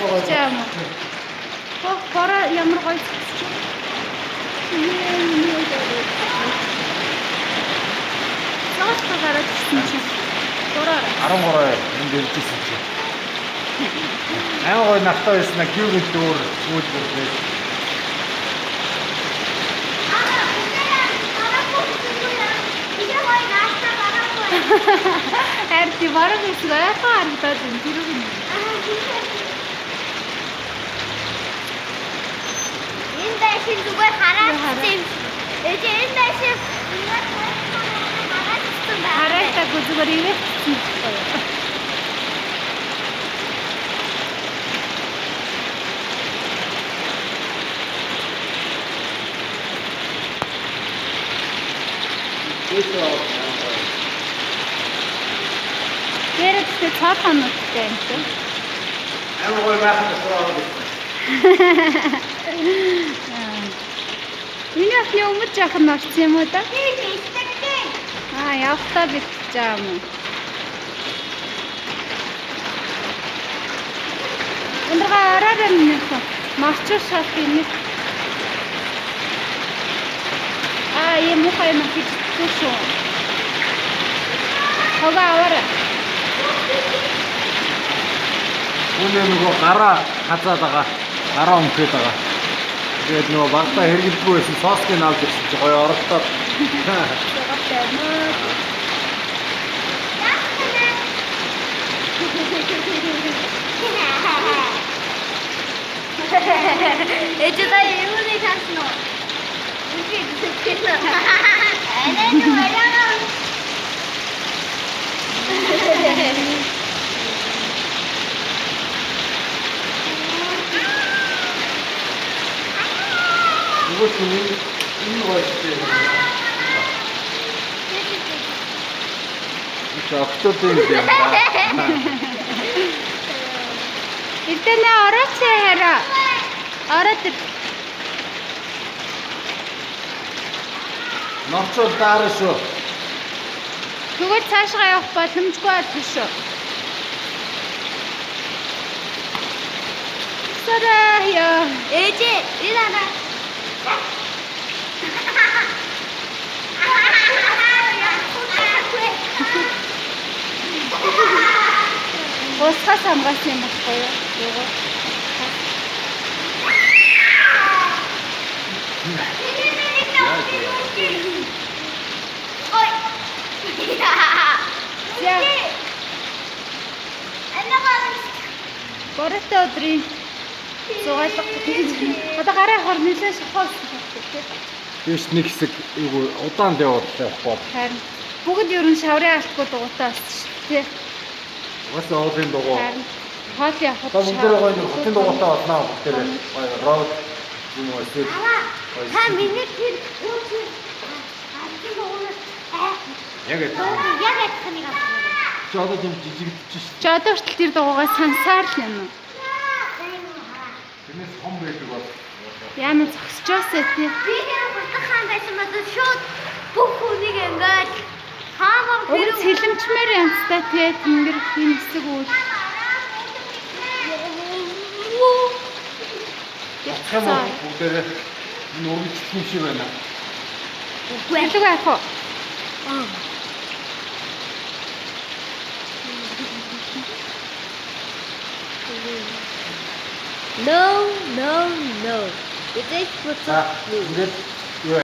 Явчих юм уу? Хоо бороо ямар гоё зогсож байна. Зоолто гараад ирсэн чинь бороо. 13 энд ирж ирсэн чинь. Амар гоё навтаа байсан а гівгэл дөөр сүүл бүрлээ. Харин тий бороо гэсэн ойрхон харагдаад байна. Тэр үг нь. Энэ байшин зүгээр хараагдсан юм шиг. Ээж энэ байшин зүгээр хараагдсан байна. Хараагдаагүй зүгээр ивэхсэн байхгүй юу? Дээрээ гэхдээ цоо тоногтой юм шиг. Амар гоё майхан дотор ороод ирсэн. Миний охины өмд жаахан орсон юм уу да? Би бэлтгэдэг. Аа, явхдаа бэлтэж байгаа юм уу? Өндөргөө ороорой минийхэн. Морчуу шалт юм. Аа, ийм муухай юм хийж чадахгүй шүү. Хогоо аваарай. Үүнээ нөгөө гараа хазаад байгаа. Гараа өмхөд байгаа. Тэгээд нөгөө багтаа хэрэглэдэггүй байсан соскыг авч ирсэн чи гоё оролдоод. Зугаатай мөө. Ээж та юуны хасан уу? Үгүй зүтгэл. Анаа нүрээ. Нөгөө чинь энэ гоё шүү дээ. Чи октодын юм да. Эрдэнэ орооч хараа. Ороод ир. Норчол даарна шүү. Тэгвэл цаашгаа явах боломжгүй байх шүү. Сараа яа. Ээж энэ анаа. Уусгаас хамгаалсан юм баггүй юу? Юугаа? Ой. За. Бороотой өдрийн зугаалга. Одоо гараа явахаар нэлээд шахуулсан байна тий. Тийш нэг хэсэг юу удаан явууллаа явахгүй. Харин бүгд ер нь шаврын алтгүй дугуйтай болсон шүү тий. Угаасаа уулын дугуй. Харин хоол явахад Одоо бүгдээрээ гоё нэг хотын дугуйтай болно бүгдээрээ. Гоё род юм уу эсвэл гоё. Та миний тэр үгүй ардын дугуйнаас Яг адилхан. яг адилхан нэг авсан. Чи одоо тийм жижигдэж шүү. Чи одоо хүртэл тэр дугуйгаа сансаар л юм уу? Тэрнээс том байдаг бол. Яна зогсчоосаа тий. Би тэр хурдан хаан байсан бол шууд бүх хүнийг ингээд хаамаар Уг нь цэлэмчмээр янзтай тий тэнгэр энэ хэсэг үйл. Очих юм уу бүгдээрээ энэ үргэлжлэх юм шиг байна. Үгүй. Хэлэг байх уу? No, no, no. Эзэж За буцах. ингээд